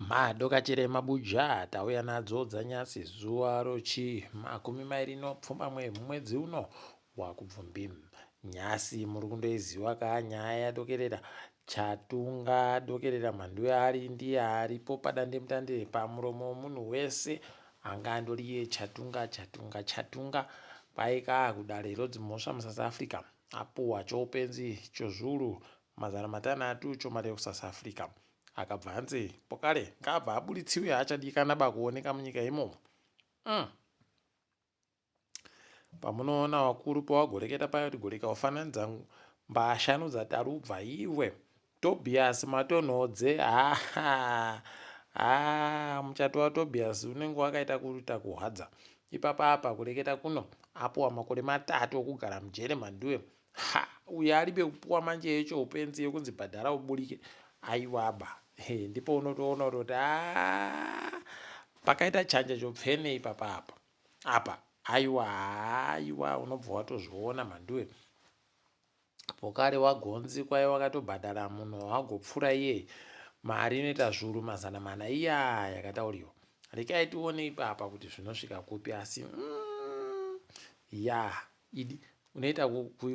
Madokachere mabuja tauya nadzo dzanyasi zuva rochi 25 mumwedzi uno waKubvumbi. Nyasi muri kundoiziwa ka nyaya yadokerera Chatunga dokerera mhanduwe ari ndiye aripo padandemutande pamuromo wemunhu wese anga andoriye Chatunga Chatunga Chatunga kwaika kudare rodzimhosva muSouth Africa apuwa choupenzi chozvuru 500 chomari yekuSouth Africa Akabva anzi pokare ngaabva aburitsiwe haachadikana ba kuoneka munyika imomo. Mm. Pamunoona wakuru pawagoreketa paya kuti goreka ufananidza mbashanu dzatarubva iwe Tobias Matonhodze ha ha muchato waTobias unenge wakaita kuita kuhwadza ipapa apa kureketa kuno apuwa makore matatu okugara mujere mhanduwe Ha uyo aribe kupuwa manje yecho upenzi yekunzi bhadhara uburike aiwaba he ndipo unotoona kutoti haa pakaita chanja chopfene ipapa apa apa aiwa aiwa unobva watozviona mhanduwe pokare wagonzi kwai wakatobhadhara munhu wagopfura iye mari inoita zvuru 400 iya yakatauriwa rekai tione ipapa kuti zvinosvika kupi asi mm, ya Idi unoita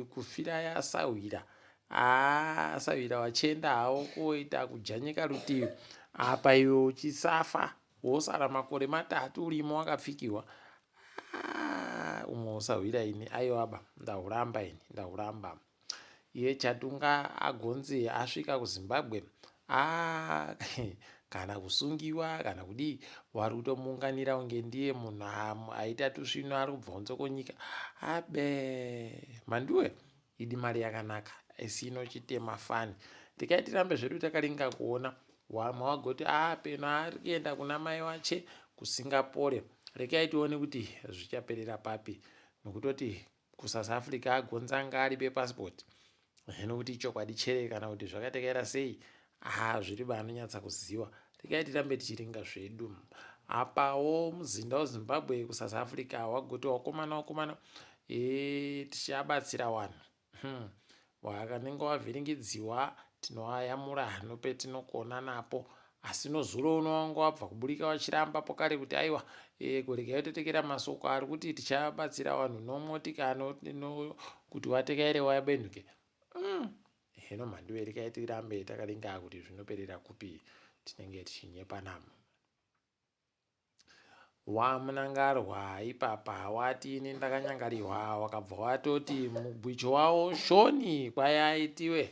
kufira yasahwira haa sahwira wachienda hawo koita kujanyika rutivi apa iwe uchisafa wosara makore matatu urimo wakapfikiwa umwe usahwira ini aiwaba ndahuramba ini ndahuramba Iye Chatunga agonzi asvika kuZimbabwe aah kana kusungiwa kana kudii wari kutomuunganira kunge ndiye munhu aita tusvinu ari kubva kunze kwenyika abe Mhanduwe idi mari yakanaka asi inochitema fani tikai tirambe zvedu takaringa kuona wamwe wagoti a peno ari kuenda kuna mai wache kuSingapore rekai tione kuti zvichaperera papi nokutoti kuSouth Africa agonza anga ari pepassport hino kuti ichokwadi chere kana kuti zvakatekaira sei haa zviri vanonyatsa kuziva regai tirambe tichiringa zvedu apawo muzinda wezimbabwe kusouth africa wagoti wakomana wakomana e, tichabatsira wanhu hmm. Wakanenge wavhiringidziwa tinoayamura nopetinokona napo asi nozuro uno wanga wabva kuburika wachiramba pokare kuti aiwa e, kuregai totekera masoko ari kuti tichabatsira vanhu nomotika no, no, kuti watekaire wabenhuke mm. Hino mhanduwe rekai tirambe takaringa kuti zvinoperera kupi tinenge tichinyepanamo. WaMunangarwa ipapa wati ini ndakanyangarirwa wakabva watoti mugwicho wawo Shoni kwayaitiwe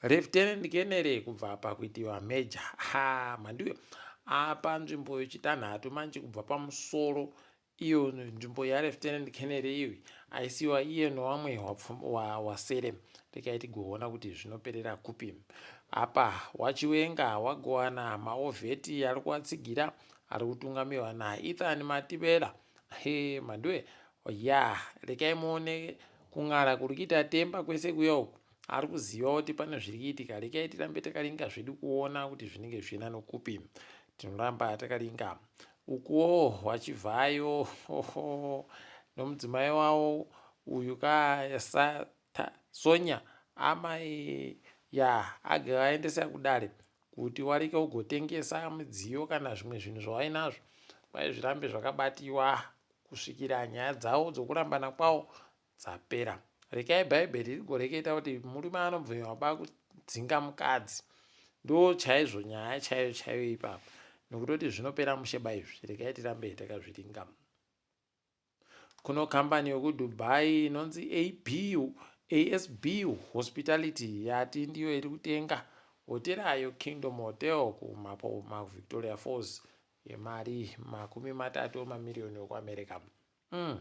Lieutenant Kenere kubva apa kuitiwa Major ha mhanduwe apa nzvimbo yechitanhatu manje kubva pamusoro Iyo nzvimbo yaLieutenant Colonel iyoyi aisiwa iye nowamwe wasere. Regai tigoona kuti zvinoperera kupi. Apa waChiwenga wagowana maovheti ari kuvatsigira ari kutungamirwa naEthan Matibela. He Mhanduwe ya regai muone kun'ara kuri kuita Temba kwese kuya uku. Ari kuziva kuti pane zviri kuitika. Regai tirambe takaringa zvedu kuona kuti zvinenge zvichienda nokupi. Tinoramba takaringa. Ukuwo waChivhayo nomudzimai wavo uyu ka Sonia amai ya agavaendesa kudare kuti warike ugotengesa midziyo kana zvimwe zvinhu zvawainazvo kwai zvirambe zvakabatiwa kusvikira nyaya dzavo dzokurambana kwavo dzapera. Rekai bhaibheri rigoreketa kuti murume anobvumirwa ba kudzinga mukadzi. Ndo chaizvo nyaya chaiyo chaiyo ipapa. Nokutoti zvinopera mushe ba izvi. Rekai tirambe takazviringa. Kuno kambani yokuDubai inonzi AB, ASB Hospitality yati ndiyo iri kutenga hotera yeKingdom Hotel kuMapoma Victoria Falls yemari 30 emamiriyoni okuAmerica. Mm.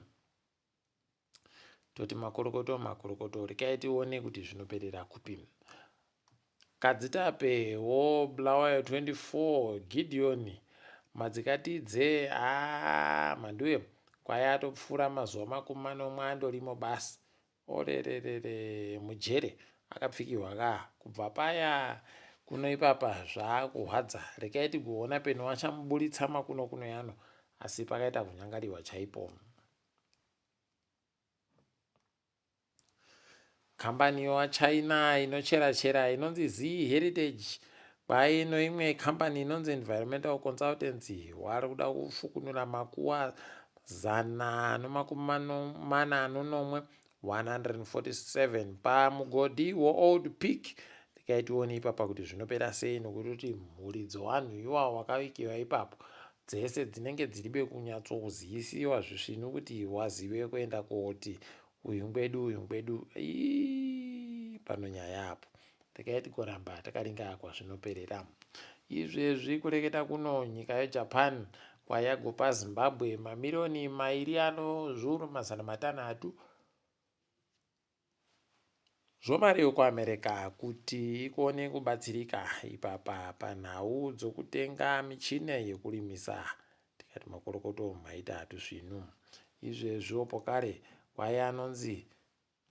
Toti makorokoto makorokoto rekai tione kuti zvinoperera kupi. Kadzitape wo Bulawayo 24 Gideon Madzikatidze haa Mhanduwe kwai atopfuura mazuva 70 andorimo basi orererere mujere akapfikirwa ka kubva paya kuno ipapa zvaakuhwadza rekai tigoona peno vachamuburitsa makuno kuno yano asi pakaita kunyangariwa chaipo. Kambani yowaChina inochera chera inonzi Zee Heritage Kwaino imwe kambani inonzi Environmental Consultancy wari kuda kufukunura makuwa 147, 147 pamugodhi weOld Peak. Tikaitione ipapa kuti zvinopera sei, nokuti mhuri dzevanhu iwawo wakavikiwa ipapo dzese dzinenge dziribe kunyatsoziyisiwa zvisvinu kuti wazive kuenda koti uyu ngwedu, uyu ngwedu. Pano nyaya apo tikaiti kuramba takaringa kwazvinoperera. Izvezvi kureketa kuno, nyika yeJapan kwayagopa Zimbabwe mamiriyoni 2 ano 600,000 zvomari yekuAmerica kuti ikone kubatsirika ipapa panhau dzokutenga michina yekurimisa. Tikati makorokoto, maita hatusvinu. Izvezviwo pokare kwai anonzi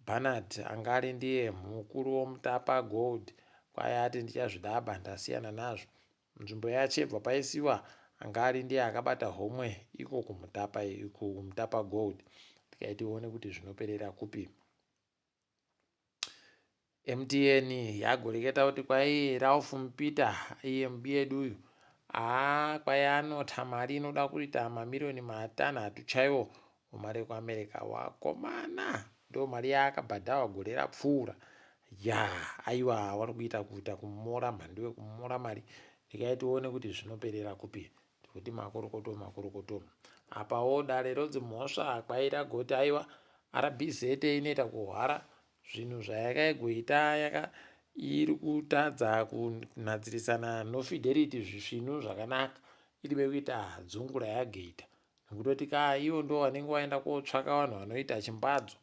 Bernard anga ari ndiye mukuru woMutapa Gold kwai ati ndichazvidaba, ndasiyana nazvo. Nzvimbo yachebva paisiwa anga ari ndiye akabata homwe iko kuMutapa Gold. Tikaiti tione kuti zvinoperera kupi. MTN yagoreketa kuti kwai Ralph Mupita, iye mubi uyu, haa, kwai anota mari inoda kuita mamiriyoni 6 chaiwo mumari yekuAmerica. Wakomana, ndo mari yaakabhadharwa gore rapfuura ya. Aiwa, wari kuita kuita kumora mhandu yekumora mari. Ndikai tione kuti zvinoperera kupi. Tikuti makorokoto, makorokoto. Apawo dare rodzimhosva kwai ragoti aiwa, RBZ inoita kuhwara zvinhu zvayakaigoita yaka iri kutadza kunadzirisana noFidelity zvisvinu zvakanaka, iri kuita dzungu rayageita, nokutoti ka ivo ndo vanenge vaenda kotsvaka vanhu vanoita chimbadzo.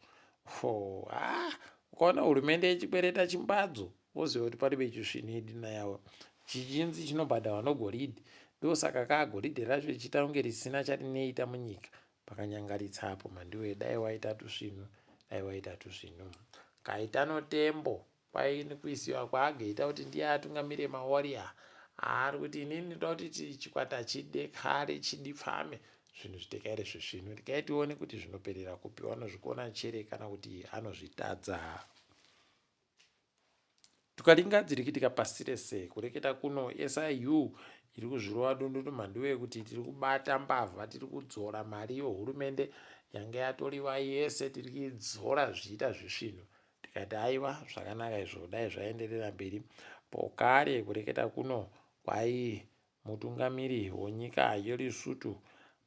Ho ha, ukaona hurumende ichikwereta chimbadzo, woziva kuti paribe chisvinu. Idina yavo chichinzi chinobhadharwa nogoridhe, ndosaka kaa goridhe racho richiita kunge risina charinoita munyika. Pakanyangaritsa apo, mandiwe. Dai waita tusvinu, dai waita tusvinu. Kaitano Tembo kwaini kuisiwa kwaageita kuti ndiye atungamire mawarrior, ari kuti inini ndoda kuti chikwata chidekare, chidipfame, zvinhu zvitekaire zvezvinhu. Regai tione kuti zvinoperera kupi. Vanozvikona chere kana kuti anozvitadza? Tukaringa dziri kuitika pasi rese. Kureketa kuno, SIU iri kuzvirova dundundu, mhanduwe, kuti tiri kubata mbavha, tiri kudzora mari yehurumende yanga yatoriwa yese, tiri kuidzora zvichiita zvisvinu. Tikati aiwa, zvakanaka izvo, dai zvaenderera mberi. Pokare kureketa kuno, kwai mutungamiri wenyika yeLesotho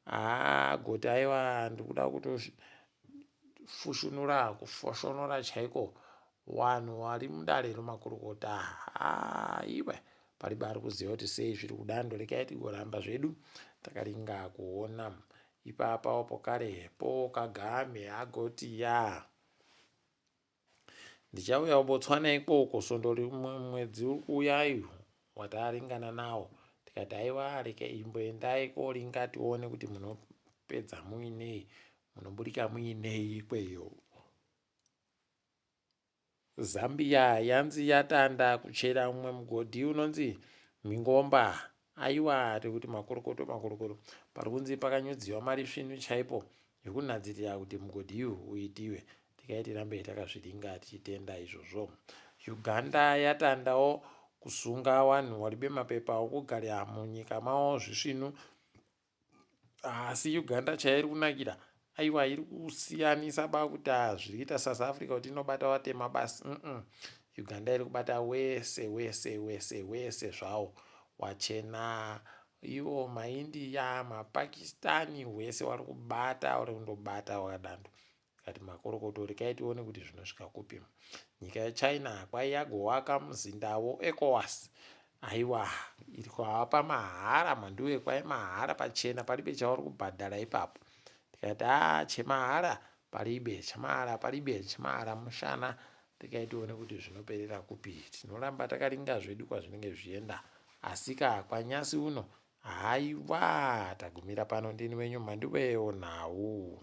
agoti aiwa, ndikuda kutofushunura, kufoshonora chaiko vanhu vari mudare remakurukota. Aiwa, paribe ari kuziva kuti sei zviri kudando. Rekai tigoramba zvedu takaringa kuona. Ipapawo pokare Paul Kagame agoti ya, ndichauyawo Botswana ikoko svondo mwedzi uri kuuyayu wataringana nawo. Tikati aiwa, reke imboendai koringa tione kuti munopedza muinei, munoburika muinei ikweyo. Zambia yanzi yatanda kuchera mumwe mugodhi unonzi Mingomba. Aiwa, tekuti makorokoto, makorokoto. Pari kunzi pakanyudziwa mari svinu chaipo yekunhadzirira kuti mugodhi uyu uitiwe. Tikai tirambe takazviringa tichitenda izvozvo. Uganda yatandawo kusunga vanhu varibe mapepa okugara munyika mavo zvisvinu. Asi Uganda chairi kunakira, aiwa, iri kusiyanisa ba kuti zviri kuita South Africa kuti inobata vatema basi. Uganda iri kubata wese wese wese wese zvawo, wachena, ivo maIndia, maPakistani, wese wari kubata, uri kundobata wakadando. Tikati makorokoto, rekai tione kuti zvinosvika kupi. Nyika yeChina kwai yagowaka muzinda weECOWAS. Aiwa, iri kuapa mahara, mhanduwe, kwai mahara pachena, paribe chauri kubhadhara ipapo. Tikati a chemahara paribe, chemahara paribe, chemahara mushana. Rekai tione kuti zvinoperera kupi. Tinoramba takaringa zvedu kwazvinenge zvichienda. Asika kwanyasi uno, haiwa, tagumira pano. Ndini wenyu Mhanduwe Nhau.